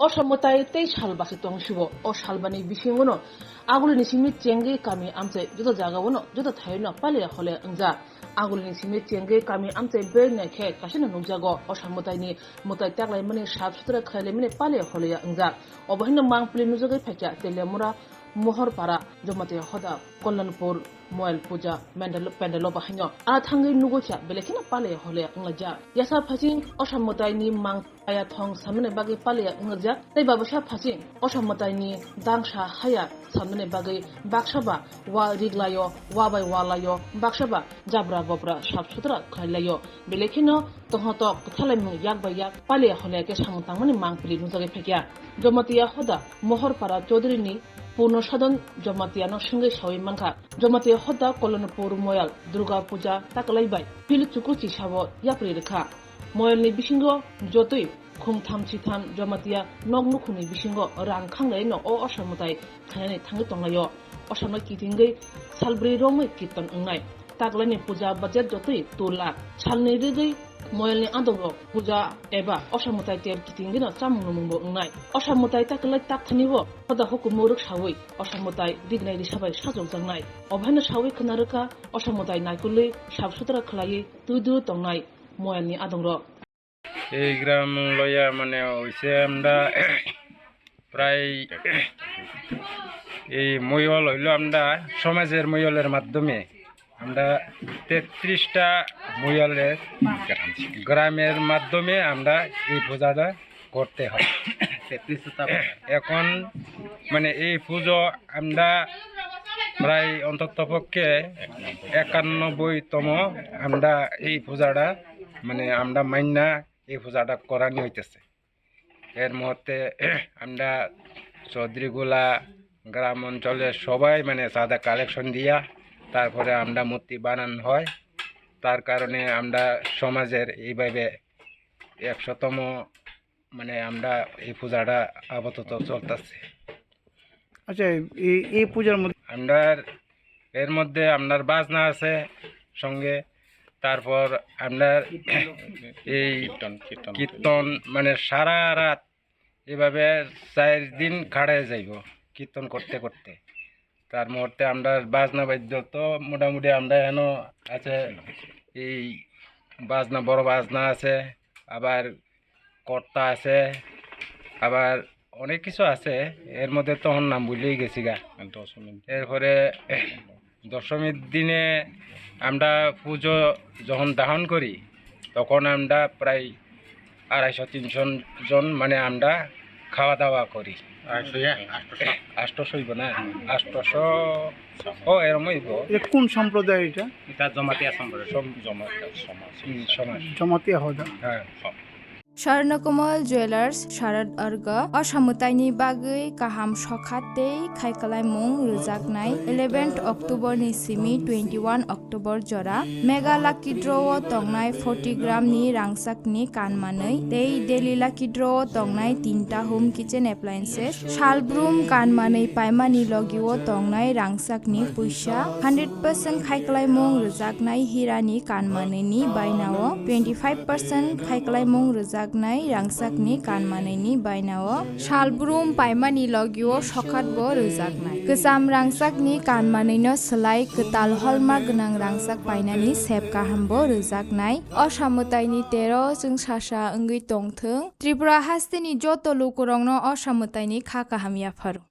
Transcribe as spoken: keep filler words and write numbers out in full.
Osa mwtai tei sal basi tong sibo. O salbani bisingono agulini simi chengwi kami amchai joto jagao no, joto thaio no paliya hole wngjak. Agulini simi chengwi kami amchai bai naikhe kaisa no nukjago. Osa mwtaini mwtai taklaimani sap sutra khlailaimani paliya hole wngjak. Obo haino mangpili nujagwi phaikha Teliamura Mohorpara Jamatia Hoda Kollanpur Moyal Puja Mandal-, Pandalo bahaino a thangwi nugwi kha belai kheno paliya hole wnglaijak. Yasa phasing Osa mwtaini mang paya thong samani bagwi paliya wnglaijak. Tei babasa phasing Osa mwtaini dangsa haya samani bagwi baksa ba wa riglaio, wa bai walaio, baksa ba jabra bopra sap sutra khlailaio. Belai kheno tongthotok kwthalaimung yak bai yak paliya hole khe samung tangmani mangpili nujagwi phaikha. Jamatia Hoda Mohorpara Chaudhury ni Purno Sadon Jamatiano swngwi sawi mankha. Jamatia Hoda Kolonpur Moyal Durga Puja taklai bai phil chuku chisao yapri rwkha. Moyalni bisingo jotoi khungtham chitham Jamatia nok nukhungni bisingo rang khanglai no o Osa mwtai khainani thangwi tonglaio. Osa no kitingwi salbrwi romwi kirtan wngnai. Taklaini puja budget jotoi two lakh. Salni rigwi moyalni adongrok puja eba Osa mwtai ter kitingwino chamung numungbo wngnai. Osa mwtai taklai takthanibo hoda hukumu rwksawi Osa mwtai rignai risabai sajokjaknai. Obohaino sawi khna rwkha Osa mwtai naikolwi sap sutra khlaiwi twi dui tongnai moyalni adongrok. এই গ্রাম লইয়া মানে হইছে আমরা প্রায় এই ময়ল হইলো আমরা সমাজের ময়লের মাধ্যমে আমরা তেত্রিশটা ময়লের গ্রামের মাধ্যমে আমরা এই পূজাটা করতে হয়। তেত্রিশটা। এখন মানে এই পুজো আমরা প্রায় অন্তত পক্ষে একানব্বইতম আমরা এই পূজাটা মানে আমরা মাইন্না এই পূজাটা করানি হইতেছে। এর মধ্যে আমরা চৌধুরীগুলা গ্রাম অঞ্চলের সবাই মানে চাঁদা কালেকশন দিয়া তারপরে আমরা মূর্তি বানানো হয়। তার কারণে আমরা সমাজের এইভাবে একশোতম মানে আমরা এই পূজাটা আপাতত চলতেছে। আচ্ছা, এই, এই পূজার মধ্যে আমরা এর মধ্যে আপনার বাজনা আছে সঙ্গে, তারপর আপনার এই কীর্তন, কীর্তন। কীর্তন, মানে সারা রাত এভাবে চার দিন কাটে যাইব কীর্তন করতে করতে। তার মুহূর্তে আমরা বাজনা বাদ্য তো মোটামুটি আমরা এখনো আছে, এই বাজনা, বড় বাজনা আছে, আবার কর্তা আছে, আবার অনেক কিছু আছে, এর মধ্যে তখন নাম ভুলেই গেছি গা। দশমীর এরপরে দশমীর দিনে আমরা পুজো যখন দাহন করি, তখন আমরা প্রায় আড়াইশো তিনশো জন মানে আমরা খাওয়া দাওয়া করি। আড়াইশো ইয়া, আটশোশো। আটশোশো হইব না? আটশোশো, ও, এরম হইব। এটা কোন সম্প্রদায় এটা? এটা জমাতিয়া সম্প্রদায়। সম-, জমাতিয়া সমাজ। হুম, সমাজ। জমাতিয়া হদা। হ্যাঁ। Swarnakomal Jewellers, Sharad Arga, Osa mwtaini bagwi kaham sokha tei khaikalaimung rwjaknai eleventh October ni simi twenty-one October jora Mega Lucky Draw o tongnai forty gram ni rangchak ni kan manwi tei Daily Lucky Draw o tongnai tinta home kitchen appliances, salbrum kan manwi paimani logi o tongnai rangchak ni puisa, hundred percent khaikalaimung rwjaknai hira ni kan manwi ni baina o twenty five percent khaikalaimung rwjaknai rangchak ni kan manwi ni baina o salbrum paimani logi o sokhat bo rwjaknai. Kwcham rangchak ni kan manwi no swlai kwtal holma gwnang rangchak painani sep kaham bo rwjaknai. Osa mwtai ni tero chwngsasa wngwi tongthwng. Tripura haste ni joto lukurok no Osa mwtai ni kha kaham yapharo.